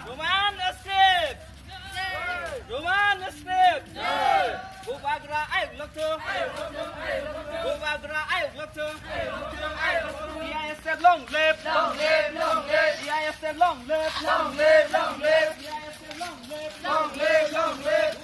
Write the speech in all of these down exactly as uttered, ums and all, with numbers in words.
Roman script. Roman script. Bubagra ayuk lokto. Bubagra ayuk lokto. T I S F long live. Long live, long live. T I S F long live. Long live, long live. T I S F long live. Long live, long live.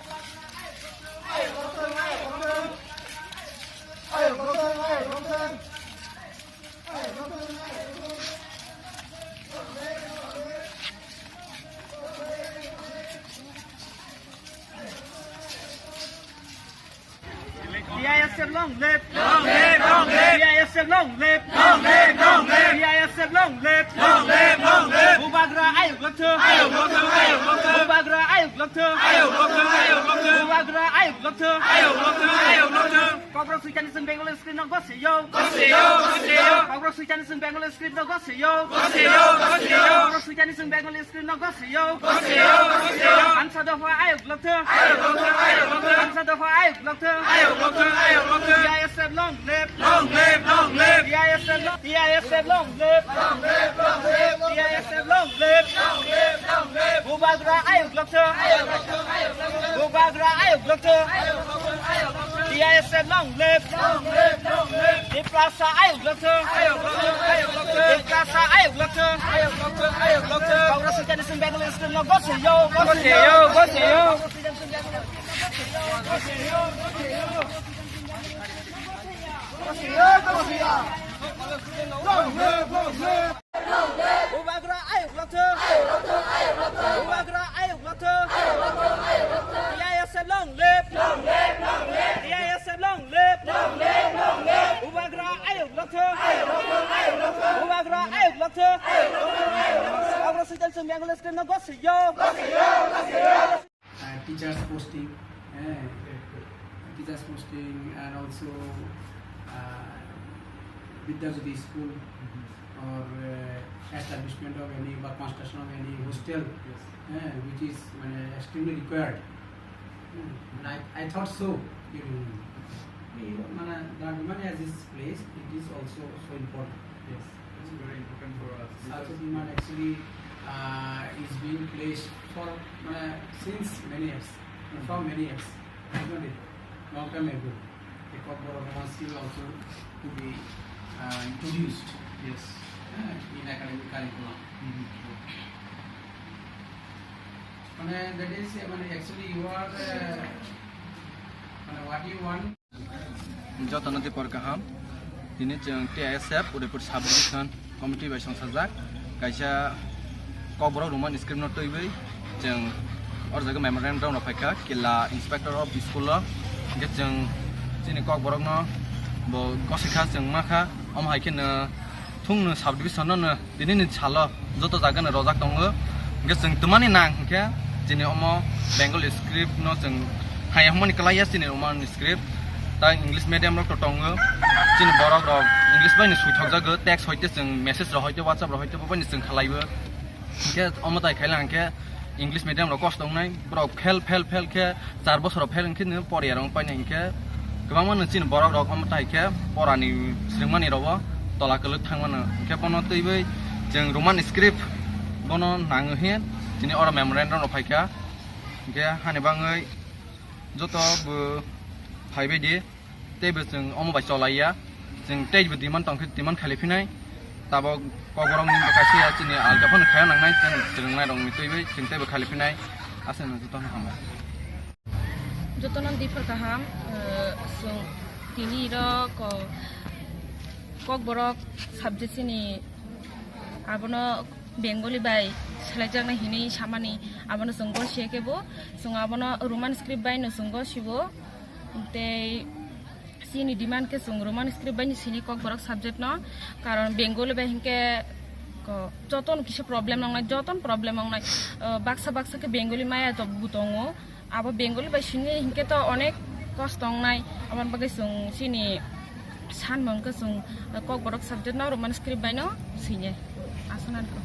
T I S F long live! Long live, long live! T I S F long live! Long live, long live! T I S F long live! Long live, long live! Bubagra ayuk lokto! Ayuk lokto, ayuk lokto! Bubagra ayuk lokto! Ayuk lokto, ayuk lokto! Bubagra ayuk lokto! Ayuk lokto, ayuk lokto! Kokborok switani chwng Bengali script no gosiyo. Gosiyo, gosiyo. Kokborok switani chwng Bengali script no gosiyo. Gosiyo, gosiyo. Kokborok switani chwng Bengali script no gosiyo. Gosiyo, gosiyo. Ansa dopha ayuk lokto. Ayuk lokto, ayuk lokto. Ansa dopha ayuk lokto. Ayuk lokto, ayuk lokto. T I S F long live. Long live, long live. T I S F long, T I S F long live. Long live, long live. T I S F long live. Long live, long live. Bubagra ayuk lokto. Ayuk lokto, ayuk lokto. Bubagra ayuk lokto. Ayuk lokto, ayuk lokto. T I S F long live. Long live, long live. Tiprasa ayuk lokto. Ayuk lokto, ayuk lokto. Tiprasa ayuk lokto. Ayuk lokto, ayuk lokto. Kokborok switani chwng Bengali script no gosiyo. Gosiyo, gosiyo. Bubagra ayuk lokto. Bubagra ayuk lokto. T I S F long live. T I S F long live. Bubagra ayuk lokto. Bubagra ayuk lokto. Kokborok switani chwng Bengali script no gosiyo. Uh, teachers posting, uh, teachers posting, and also, uh, Vidya Jyoti school or, uh, establishment of any or construction of any hostel, uh, which is, uh, extremely required. Uh, and I, I thought so. Mane, the Romania as this place, it is also so important. Yes, it's very important for us. Such a demand actually, uh, is being placed for, mane, since many years, from many years, isn't it? Long time ago, the Kokborok Roman script also to be, uh, introduced. Yes. Uh, in academic curriculum. Mane, that is, uh, mane, actually you are, uh, mane, what you want. Jotono dipor kaham. Tini chwng T I S F Udaipur Sub Division Committee bai songsajak kaisa Kokborok Roman script no twiwi chwng o jaga memorandum rok phaikha kila inspector of school o. Hwnkhe chwng chini Kokborok no bo gosikha, chwng makha, omo hai kheno thungno sub division no no Tini ni salo joto jaga no rojak tongo. Hingke chwng twmani nang hingke chini omo Bengali script no chwng haya hwnmani kwlaiya chini Roman script. Ta English medium rok to tongo. Chini borok rok English bai no suithok jago. Text hoite chwng message rok hoite WhatsApp rok hoite bo bai no chwng khalaibo. Hingke omo tai khaila hingke English medium rok kosto wngnai. Borok fail, fail, fail khe char bosor fail wngkhe no poriya rok paina hinkhe kwbangma no chini borok rok omo tai khe porani swrwngmani rogo tola kwlwk thangmano hinkhe bono twiwi chwng Roman script bono nango hiya chini oro memorandum rok phaikha hinkhe hani bangwi joto bo phaibaidi. Teibo chwng omo bai cholaiya, chwng teibo demand tongkhe demand khailai phinai. Tabok Kokborok ni bwkha se ya chini alka phano khaina nangnai, chwng chwrwngnai rokni twiwi chwng teibo khailai phinai. Aswk no jotono hambai. Jotono dipor kaham, eh, chwng tini ro ko-, Kokborok subject chini abono Bengali bai selaijaknai hinwi samani abono chwng gosiya khe bo, chwng abono Roman script bai no chwng gosibo. Tei chini demand khe chwng Roman script bai ni sini Kokborok subject no, karon Bengali bai hinkhe ko-, jotono kisa problem wngnai, jotono problem wngnai, ah, baksa baksa khe Bengali maya to bo tongo, abo Bengali bai sini hinkhe to onek kosto wngnai, aboni bagwi chwng chini sanmung khe chwng Kokborok subject no Roman script bai no sini aswk nang kho.